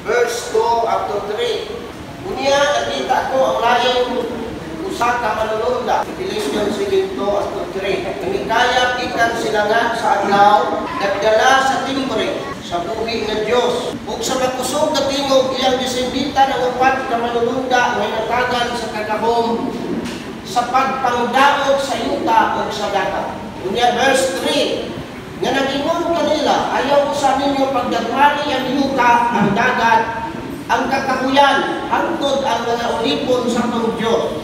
Verse 2 up to 3. Unya, nakita ko ang laing usa ka manulunda. Revelation 7, 2 up to 3. Nangikayab gikan silangan sa adlaw, nagdala sa timbre sa buhi nga Dios. Ug sa makusog nga tingog, iyang gisimbitan ang upat ka manulunda nga natagan sa kagahom sa pagpangdaot sa yuta ug sa dagat. Unya, verse 3, nga nag-ingon kanila, "Ayaw usa ninyo pagdagmali ang yuta, ang dagat, ang kakahuyan, hangtod ang mga ulipon sa atong Diyos,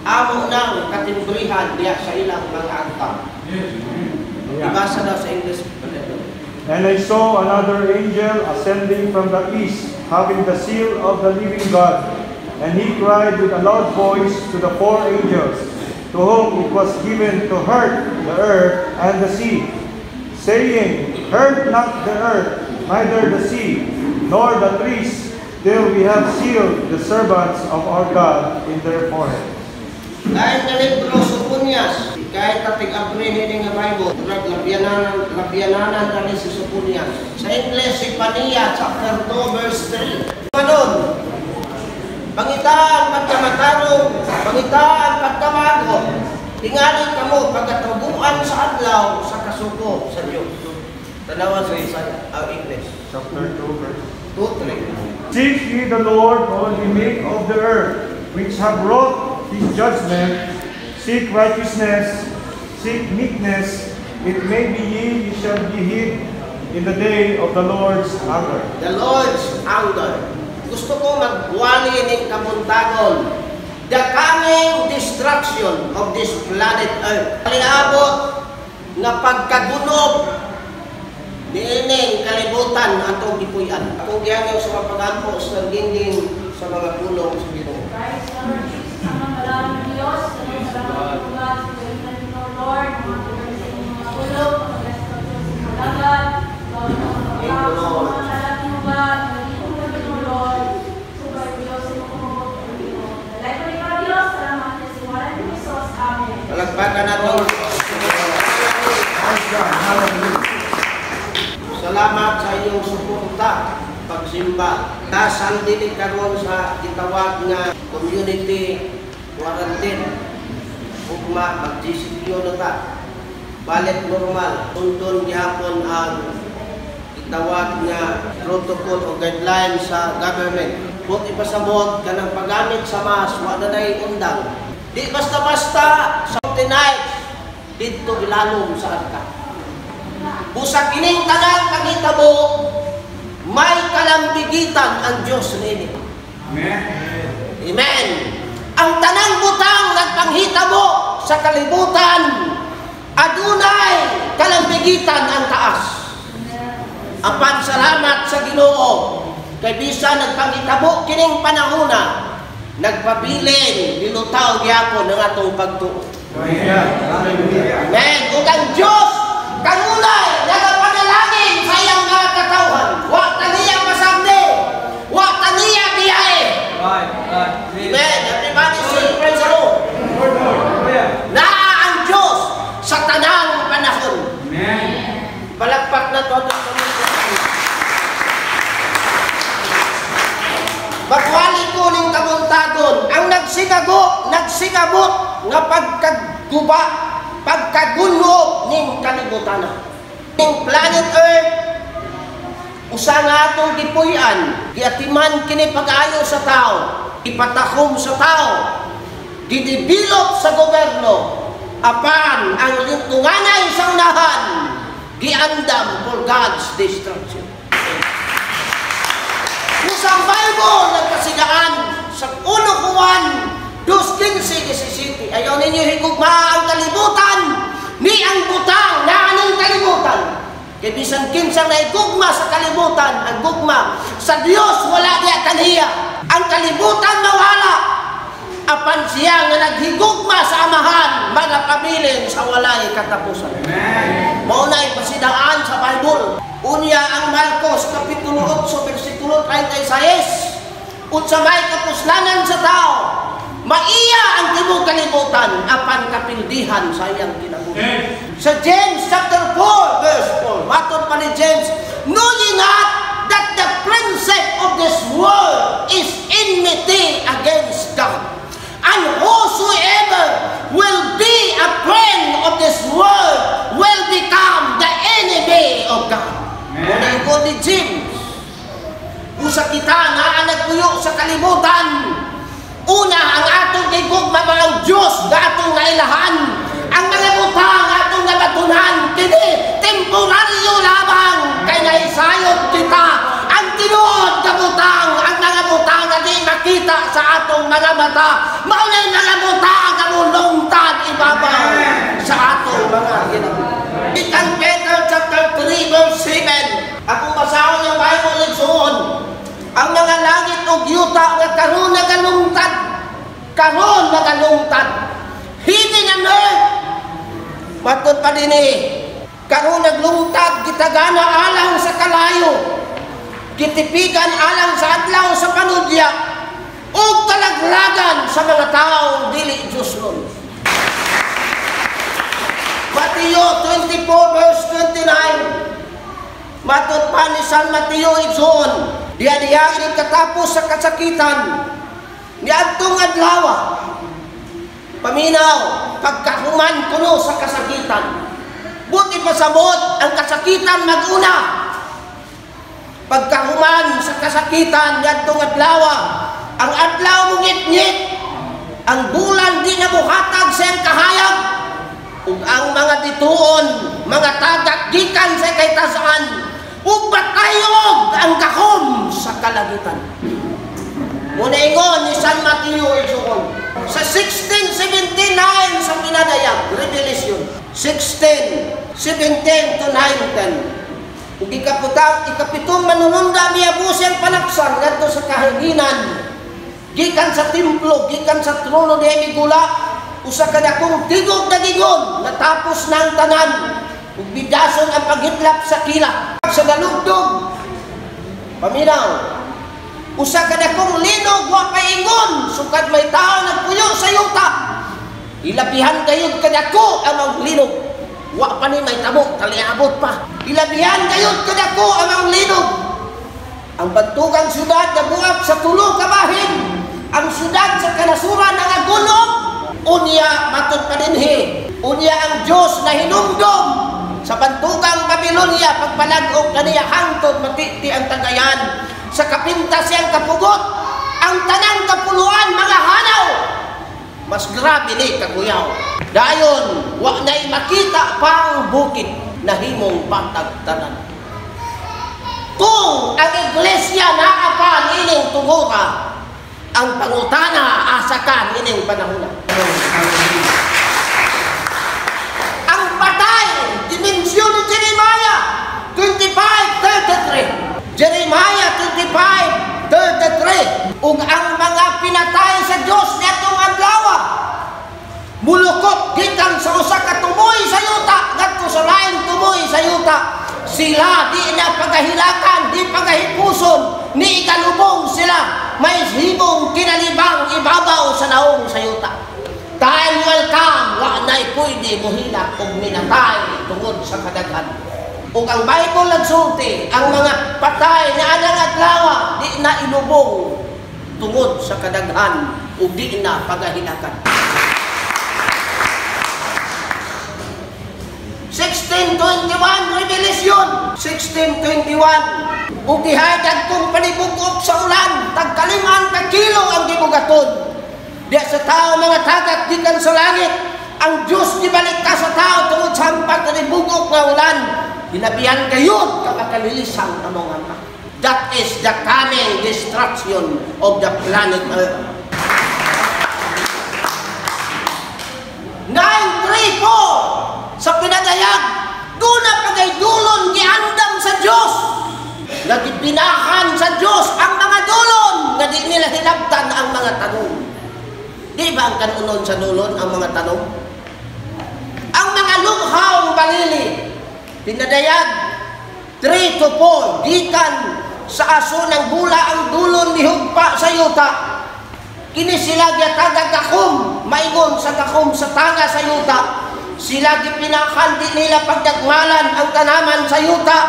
amo nang katimbrihan diya sa ilang mga agtang." Ibasa daw sa English. And I saw another angel ascending from the east, having the seal of the living God. And he cried with a loud voice to the four angels, to whom it was given to hurt the earth and the sea, saying, "Hurt not the earth, neither the sea, nor the trees, till we have sealed the servants of our God in their foreheads." Kahit nga libro, Soponias, kahit ating abri ni nga Bible, murag labyananan, labyananan kami si Soponias. Sa English, Zephaniah, chapter 2, verse 3. Kanon, pangitaan pagkamatarong, pangitaan pagkamago, tingali kamo pagkatubuan sa adlaw sa kasuko sa Diyos. Tanawan sa Isaiah, ang English. Chapter 2, verse 2, 3. Seek ye the Lord, all ye meek of the earth, which have wrought his judgment. Seek righteousness, seek meekness. It may be ye shall be hid in the day of the Lord's anger. The Lord's anger. Gusto ko magwali ning kabuntagon. The coming destruction of this planet Earth. Kaliabot nga pagkagunob niining kalibutan atong gipuy-an. Akong gihangyo sa mapagampo sa gingging sa mga pulong sa Ginoo. Christ, Lord Jesus, ang balaan ng Diyos, salamat po God sa galingan ninyo, Lord, mga tulad sa inyong mga pulong, mga bless ka Diyos sa mga dagat, bawat mga Thank you, sa Lord. Mga anak mo God, nalito mo Ginoo, Lord, subay Diyos sa imong kumabot Ginoo. Dalay ko ikaw, Diyos, salamat sa ngalan ni Jesus. Amen. Palakpakan nato. Praise God. Hallelujah. Salamat sa inyong suporta pagsimba. Tasan dili karon sa gitawag nga community quarantine. Ugma mag-GCQ na ta. Balik normal. Sundon gihapon ang gitawag nga protocol o guideline sa government. Kung ipasabot kanang paggamit sa mask, wa na nay undang. Di basta-basta sa tonight didto ilalom sa arka. Busa kining tanang panghitabo, may kalambigitan ang Diyos nini. Amen. Amen. Ang tanang butang nagpanghitabo sa kalibutan, adunay kalambigitan ang taas. Apan salamat sa Ginoo kay bisan nagpanghitabo kining panahona, nagpabilin nilutaw gyapon ang atong pagtuo. Praise God. Hallelujah. Amen. Ug ang Diyos kanunay nagapanalangin sa iyang mga katawhan. Wa ta niya pasagdi. Wa ta niya biyahe. Amen. Everybody say praise the Lord. Lord, Lord. Hallelujah. Naa ang Diyos sa tanang panahon. Amen. Palakpak na to atong pamilya. Magwali ko ning kabuntagon, ang nagsigago, nagsigabot nga pagkaguba, pagkagulo ning kalibutan. Ning planet Earth, usa nga atong gipuy-an, giatiman kini pag-ayo sa tao, ipatakom sa tao, gidevelop sa gobyerno, apan ang lintunganay sa unahan, giandam for God's destruction. Kung sa Bible nagkasigaan sa 1 Juan 2:15-17, ayaw ninyo higugma ang kalibutan, ni ang butang na aning kalibutan. Kay bisan kinsa naigugma sa kalibutan, ang gugma sa Dios wala diya kaniya. Ang kalibutan mawala, apan siya nga naghigugma sa Amahan, magapabilin sa walay katapusan. Amen. Mao na ipasidaan sa Bible. Unya ang Marcos Kapitulo 8 versikulo 36. Unsa may kapuslanan sa tao, maiya ang tibuok kalibutan apan kapildihan sa iyang kinabuhi. Sa James chapter 4 verse 4, matod pa ni James, "Know ye not that the prince of this James. Usa kita naa nagpuyo sa kalibutan. Una, ang atong gigugma ang Diyos nga atong nailahan. Ang mga butang atong nabatunan, kini temporaryo lamang kay nahisayod kita. Ang tinuod nga butang, ang mga butang nga di makita sa atong mga mata, mao na mga butang nga mulungtad ibabaw sa atong mga kinabuhi. Second Peter chapter 3 verse 7. Akong basahon ang Bible, igsoon. Ang mga langit ug yuta nga karon nagalungtad, karon nagalungtad. Heaven and earth. Matod pa dinhi, karon naglungtad, gitagana alang sa kalayo. Gitipigan alang sa adlaw sa panudya ug kalaglagan sa mga taong dili Diyosnon. Mateo 24 verse 29. Matod pa ni San Mateo, igsoon, diya diya ini katapos sa kasakitan ni adtong adlaw. Paminaw, pagkahuman kuno sa kasakitan. Buti pasabot ang kasakitan maguna. Pagkahuman sa kasakitan niadtong adlaw, ang adlaw mungitngit, ang bulan di na muhatag sa iyang kahayag, ug ang mga bituon, mga tagak gikan sa kaytasaan, ug batayog ang gahom sa kalangitan. Muna ingon ni San Mateo, igsoon. Sa 1679 sa pinadayag, Revelation 16, 17 to 19. Ug ikaputang, ikapitong manununda miabos ang panaksan ngadto sa kahanginan. Gikan sa templo, gikan sa trono ni migula usa ka dakong tingog nagingon, natapos na ang tanan. Ug bidason ang paghidlap sa kilak. Sa dalugdog, paminaw, usa ka dakong linog wa paingon sukad may tao nagpuyo sa yuta. Ilabihan gayud kadako ang mga linog. Wa pa ni may tabo, taliabot pa. Ilabihan gayud kadako ang mga linog. Ang bantugang syudad nabuak sa tulo ka bahin. Ang syudad sa kanasuran ang agunog. Unya matod pa dinhi. Unya ang Dios na hinumdom sa bantugang Babilonia pagpalag-og kaniya hangtod matiti ang tagayan. Sa kapinta siyang kapugot, ang tanang kapuluan mga hanaw. Mas grabe ni kaguyaw. Dayon, wa na'y makita pang bukid na himong batag tanan. Kung ang iglesia naa pa nining tungura, ang pangutana asa ka nining panahona. Ang patay, dimensyon ni Jeremiah 25:33. Jeremiah 25:33. Ug ang mga pinatay sa Dios niadtong adlaw mulukop gikan sa usa ka tumoy sa yuta ngadto sa laing tumoy sa yuta. Sila di na pagahilakan, di pagahipuson, ni ikalubong sila may himong kinalibang ibabaw sa naong sa yuta. Time will come, wa na'y pwede mohilak og minatay tungod sa kadaghan. Ug ang Bible nagsulti, ang mga patay na anang adlaw di na ilubong tungod sa kadaghan ug di na pagahilakan. 16:21 Revelation 16:21. Ug dihay dagkong palibugok sa ulan, tagkaliman ka kilo ang gibugaton. Diya sa tao mga tagak gikan sa langit, ang Dios gibalik ka sa tao tungod sa hampak na nibugok nga ulan. Hinabihan gayud ka makalilisang among ama. That is the coming destruction of the planet Earth. 9:34 sa pinadayag, duna pagay dulon giandam sa Dios. Nagipinahan sa Dios ang mga dulon nga di nila hinabtan ang mga tanong. Di ba ang kanunon sa dulon ang mga tanong? Ang mga lughaw balili, pinadayag 3-4, gikan sa aso ng bula ang dulon nihugpa sa yuta. Kini sila giatagag gakom, maingon sa gakom sa tanga sa yuta. Sila gipinakan di nila pagdagmalan ang tanaman sa yuta.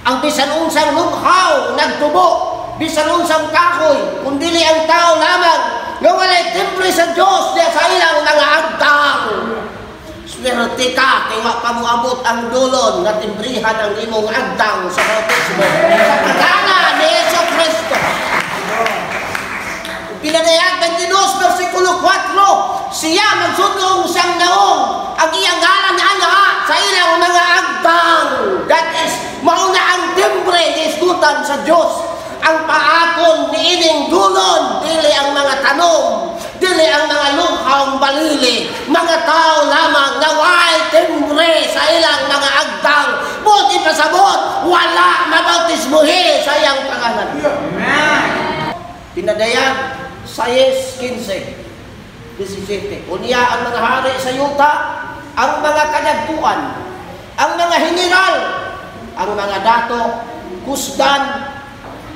Ang bisan unsang lughaw nagtubo, bisan unsang kahoy, kung dili ang tao lamang nga walay timbre sa Dios diya sa ilang mga agtang. Swerte ka kay wa pa moabot ang dulon nga timbrihan ang imong agtang sa bautismo sa pangalan ni Hesus Kristo. Pinadayag 22 versikulo 4, siya magsudong siyang naong ang iyang ngalan ana sa ilang mga agtang. That is, mauna ang timbre ni isgutan sa Dios. Ang paakon ni ining dulon, dili ang mga tanom, dili ang mga luhang balili, mga tao lamang na way timbre sa ilang mga agtang. Buti pasabot, wala mabautismuhi sa iyang pangalan. Amen. Pinadayag 6:15-17. Unya ang mga hari sa yuta, ang mga kadagkuan, ang mga general, ang mga dato, kusgan,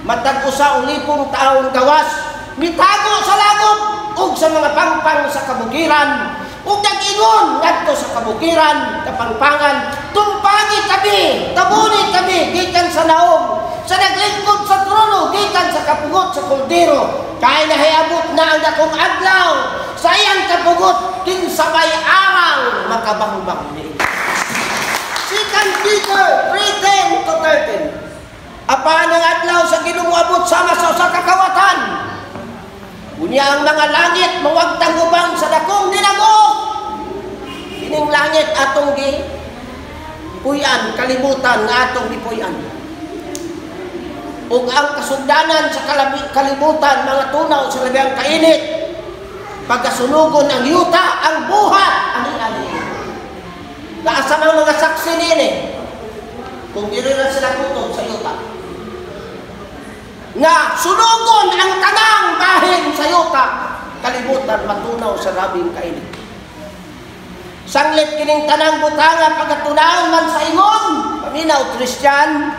matag usa o lipong taong gawas, mitago sa lagob ug sa mga pangpang sa kabukiran, ug nag-ingon ngadto sa kabukiran, kapangpangan, tumpangi kami, tabuni kami, gikan sa naong, sa naglingkod sa trono, gikan sa kapugot sa kordero, kay nahiabot na ang dakong adlaw, sa iyang kapugot, kinsabay arang makabangbang ni. 2 Peter 3:10-13. Apan ang adlaw sa Ginoo moabot sama sa usa ka kawatan. Unya ang mga langit mawagtang ubang sa dakong dinago. Kining langit atong gipuy-an, kalibutan nga atong gipuy-an. Ug ang kasugdanan sa kalibutan mga tunaw sa labing kainit. Pagkasunugon ang yuta, ang buhat ani-ani. Naasa ang mga saksi niini kung diri ra sila kutob sa yuta. Nga sunugon ang tanang bahin sa yuta, kalibutan matunaw sa rabing kainit. Sanglit kining tanang butanga pagkatunaon man sa ingon, paminaw Christian,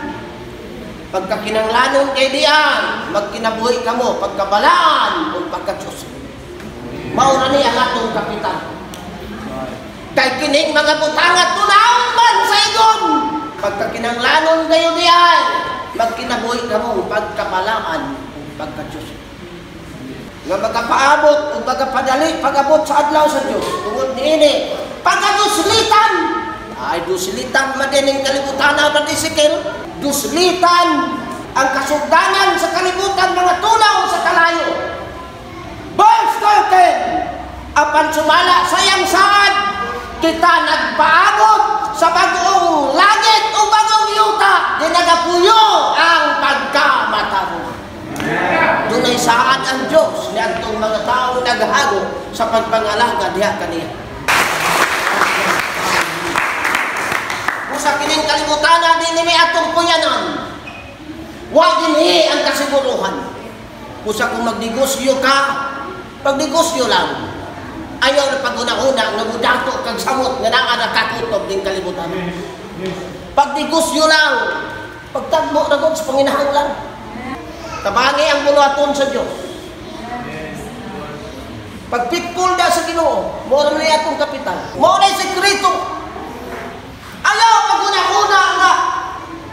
pagkakinanglanon kay diyan, magkinabuhi kamo pagkabalaan ug pagka-Diyos. Mao ra ni ang atong kapitan. Kay kining mga butanga tunaon man sa ingon, pagkakinanglanon kayo diyan, magkinabuhi kamo pagkabalaan ug pagka-Diyos. Nga magapaabot ug magapadali pag-abot sa adlaw sa Dios tungod niini pagkaduslitan, ay duslitan man din ang kalibutan na Ezekiel, duslitan ang kasugdanan sa kalibutan mga tunaw sa kalayo. Verse 13, apan sumala sa iyang saad, kita nagpaabot sa bagong langit o bagong yuta, di nagapuyo ang pagkamatarong. Dunay saad ang Diyos ni atong mga tao naghago sa pagpangalaga diha kaniya. Sa kining kalibutan na din may atong puyanan, wa dinhi ang kasiguruhan. Kusa kung magnegosyo ka, pagnegosyo lang, ayaw na pag-una-una nga mudato kag samot nga naa nakakutob ning kalibutan. Pagnegosyo lang, pagtagbo na gud sa panginahanglan. Tabangi ang buluhaton sa Dios. Pagpitpul da sa Ginoo, mao ra man atong kapital. Mao na sekreto. Ayaw pag-una-una nga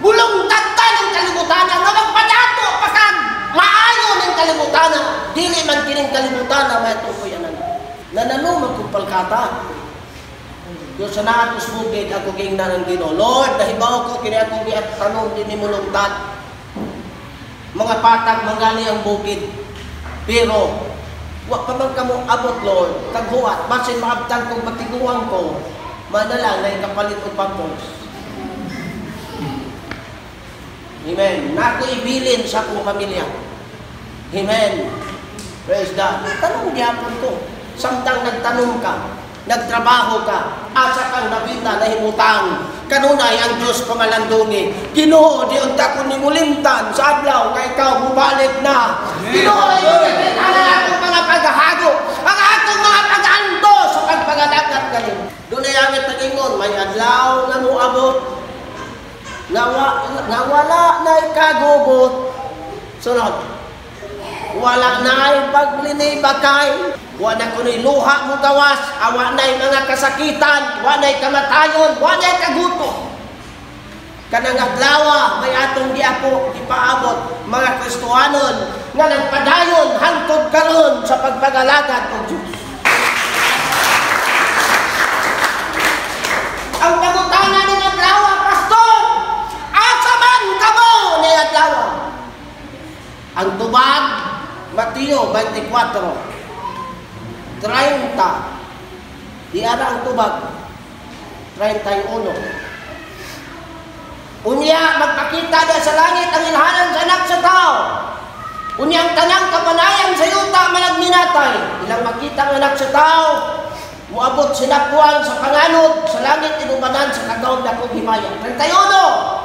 bulong tagtan ang kalibutan nga magpadato pa kag maayo ning kalibutan, dili man kining kalibutan may tukoy-anan. Nanano magkumpalkata. Dios sa naatos bukid ako giingnan ang Ginoo. Lord, nahibaw ko kini akong giatanom dinhi mulungtad. Mga patag mangani ang bukid. Pero wa pa man kamo abot, Lord, kag huwat basin maabtan kog matiguang ko. Mana lang na kapalit og pampers. Amen. Nako ibilin sa akong pamilya. Amen. Praise God. Tanong gyapon ko. Samtang nagtanong ka, nagtrabaho ka, asa kang nabita nahimutang. Kanunay ang Diyos pamalandungi. Ginoo, di unta ko nimulimtan sa adlaw kay ikaw mubalik na. Ginoo, ang akong mga paghahago, ang akong mga pag-anto sa pagpangalagat kanimo. Dunay angit tagingon, may adlaw nga moabot, nga wala na'y kagubot. Sunod, wala na'y paglinibakay, wala kuno'y luha mo gawas, awa na'y mga kasakitan, wala na'y kamatayon, wala na'y kaguto. Kanang adlawa, may atong giapo, gipaabot, mga Kristohanon, nga nagpadayon, hangtod karon sa pagpagalagad og Diyos. Ang tubag, Mateo 24:30. Di ara ang tubag, 31. Unya, magpakita na sa langit ang ilhanan sa Anak sa Tao. Unya, ang tanang kapanayan sa yuta managminatay. Ilang makita ang Anak sa Tao, muabot sinapwang sa panganod sa langit inubanan sa kagawad dakong himaya. 31.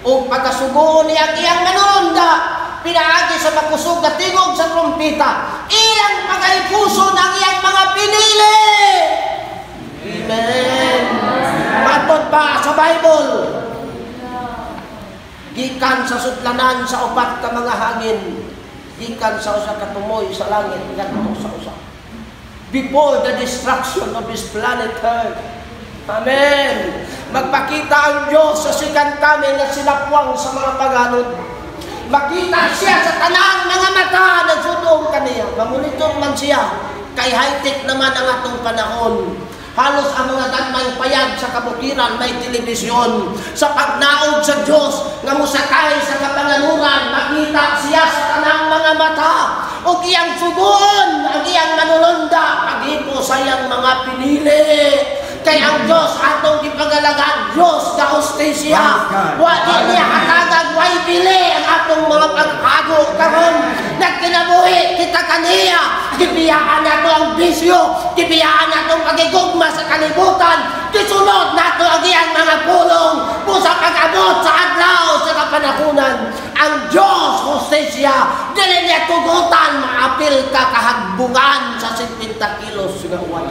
Ug pagkasugoon niya ang iyang manulunda, pinaagi sa makusog na tingog sa trompeta, ilang pagaypuson ang iyang mga pinili. Amen. Matod pa sa Bible, gikan sa sudlanan sa upat ka mga hangin, gikan sa usa ka tumoy sa langit ngadto sa usa. Before the destruction of this planet Earth. Amen. Magpakita ang Diyos sa second coming na sinapwang sa mga panganod. Makita siya sa tanang mga mata nagsudong kaniya. Mamonitor man siya. Kay high-tech naman ang atong panahon. Halos ang mga gagmayng payag sa kabukiran may telebisyon. Sa pagnaog sa Diyos nga mosakay sa kapanganuran, makita siya sa tanang mga mata. Ug iyang sugoon ang iyang manulunda paghipo sa iyang mga pinili. Kay ang Diyos atong gipagalagan, Diyos nga hustisya. Wa di niya hatagan way bili ang atong mga paghago karon. Nagkinabuhi kita kaniya, gibiyaan nato ang bisyo, gibiyaan nato ang pagigugma sa kalibutan, gisunod nato ang iyang mga pulong busa pag-abot sa adlaw sa kapanahunan. Ang Diyos hustisya, dili niya tugutan maapil ka kahagbungan sa 50 kilos nga uwan.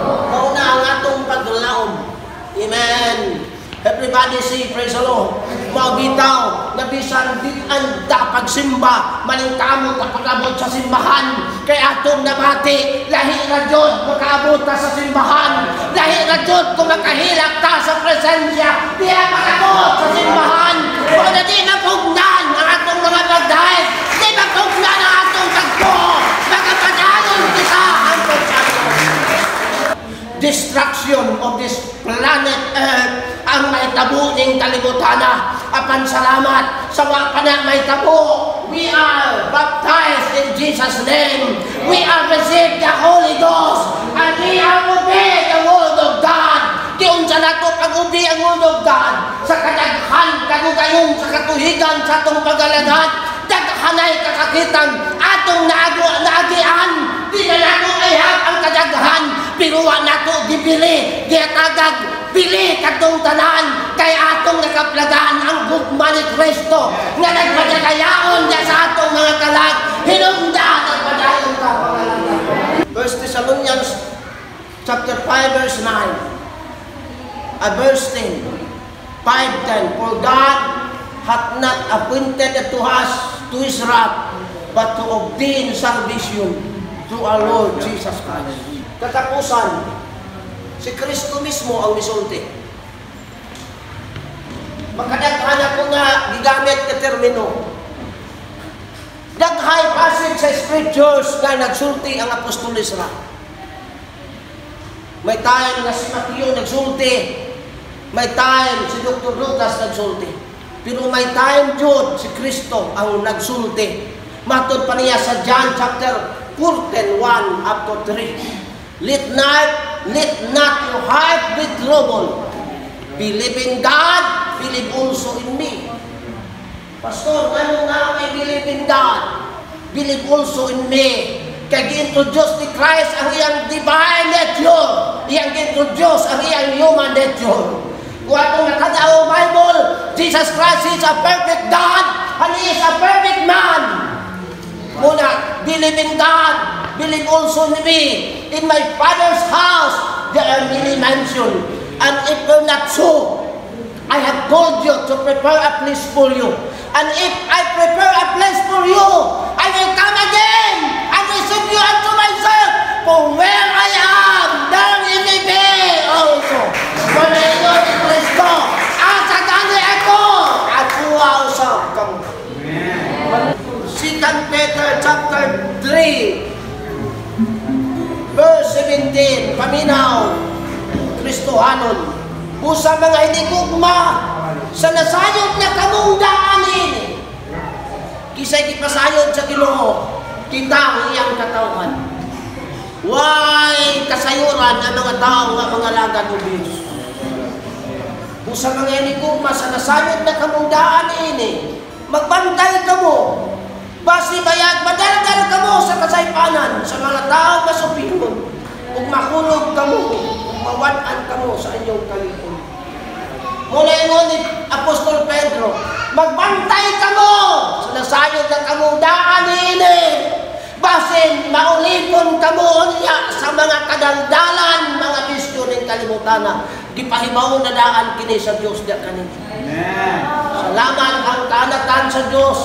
Mauna ang atong paglaom. Amen. Everybody say, "Praise the Lord." Mao bitaw, na bisan di anda pagsimba, maningkamot ang pag-abot sa simbahan. Kay atong nabati, lahi ra jud makaabot ta sa simbahan. Lahi ra jud kung makahilak ta sa presensya, diha pag-abot sa simbahan. Mao na di mapugnan ang atong mga pagdahit, di mapugnan ang atong pagtuo. Makapadayon kita hangtod sa atong destruction of this planet Earth ang mahitabo ning kalibutana. Apan salamat sa wa pa na mahitabo, we are baptized in Jesus' name. We are received the Holy Ghost and we are obey the word of God. Giunsa nato pag-obey ang word of God? Sa kadaghan kagugayon sa katuhigan sa atong pagalagad, daghanay kakakitan atong naago naagian. Di na nato ihap ang kadaghan, pero wa nato gibili, gihatagag bili kadtong tanan, kay atong nakaplagan ang gugma ni Kristo nga nagpadagayaon niya sa atong mga kalag. Hinungda nagpadayon ta pangalagad. First Thessalonians chapter 5 verse 9, a verse 10, 5:10. For God hath not appointed to us to his wrath, but to obtain salvation through our Lord Jesus Christ. Katapusan, si Kristo mismo ang misulti. Makadaghan ako nga gigamit ka termino. Daghay passage sa scriptures nga nagsulti ang apostoles ra. May time nga si Mateo nagsulti, may time si Dr. Lucas nagsulti. Pero may time jud si Kristo ang nagsulti. Matod pa niya sa John chapter 14, 1 up to 3. Let not your heart be troubled. Believe in God, believe also in me. Pastor, ano nga may believe in God? Believe also in me. Kay gi-introduce ni Christ ang iyang divine nature. Iyang gi-introduce ang iyang human nature. Kung atong natanaw Bible, Jesus Christ is a perfect God and He is a perfect man. Muna, believe in God, believe also in me. In my Father's house, there are many mansions. And if were not so, I have told you to prepare a place for you. And if I prepare a place for you, I will come again and receive you unto myself. For where I am, there you may be also. Panginoon ni Kristo, asa gani ako, ako usab kamo. Second Peter chapter 3 verse 17, paminaw, Kristohanon, busa mga hinigugma sa nasayod na kamong daanin. Kinsay gipasayod sa Ginoo, kita ang iyang katawhan. Way kasayuran ang mga tao nga mga alagad og Diyos. Kung sa mga enigma sa nasayod na kamong daan ini, magbantay kamo. Basi bayag madaldal kamo sa kasaypanan sa mga tao masupilon, ug mahulog kamo, ug mawad-an kamo sa inyong kalipon. Muna ingon ni Apostol Pedro, magbantay kamo sa nasayod na kamong daan ini. Basin maulipon kamo unya sa mga kadaldalan, mga bisyo ning kalibutan. Gipahibaw na daan kini sa Dios diya kaninyo. Amen. Salamat ang kaanatan sa Dios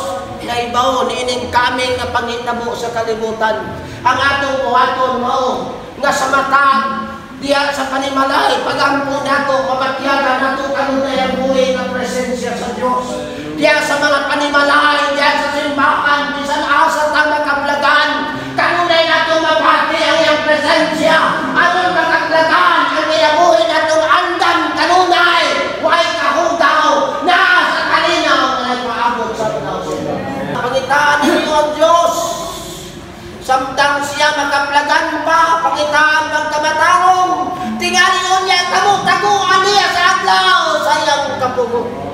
na ibaw niining kaming nga pangitabo sa kalibutan. Ang atong buhaton mao nga sa matag diya sa panimalay, pagampo nato, pamatyagan nato kanunay ang buhi nga presensya sa Dios. Diya sa mga panimalay, diya sa simbahan, bisan asa ta makaplagan, kanunay nato mabati ang iyang presensya, aron makaplagan ang iyang buhi natong andam kanunay, way kahugaw, naa sa kalinaw nga nagpaabot sa tanaw. Pangitaan ninyo ang Diyos. Samtang siya makaplagan pa, pangitaan magkamatarong. Tingali niya kamo, taguan niya sa adlaw sa iyang kapugo.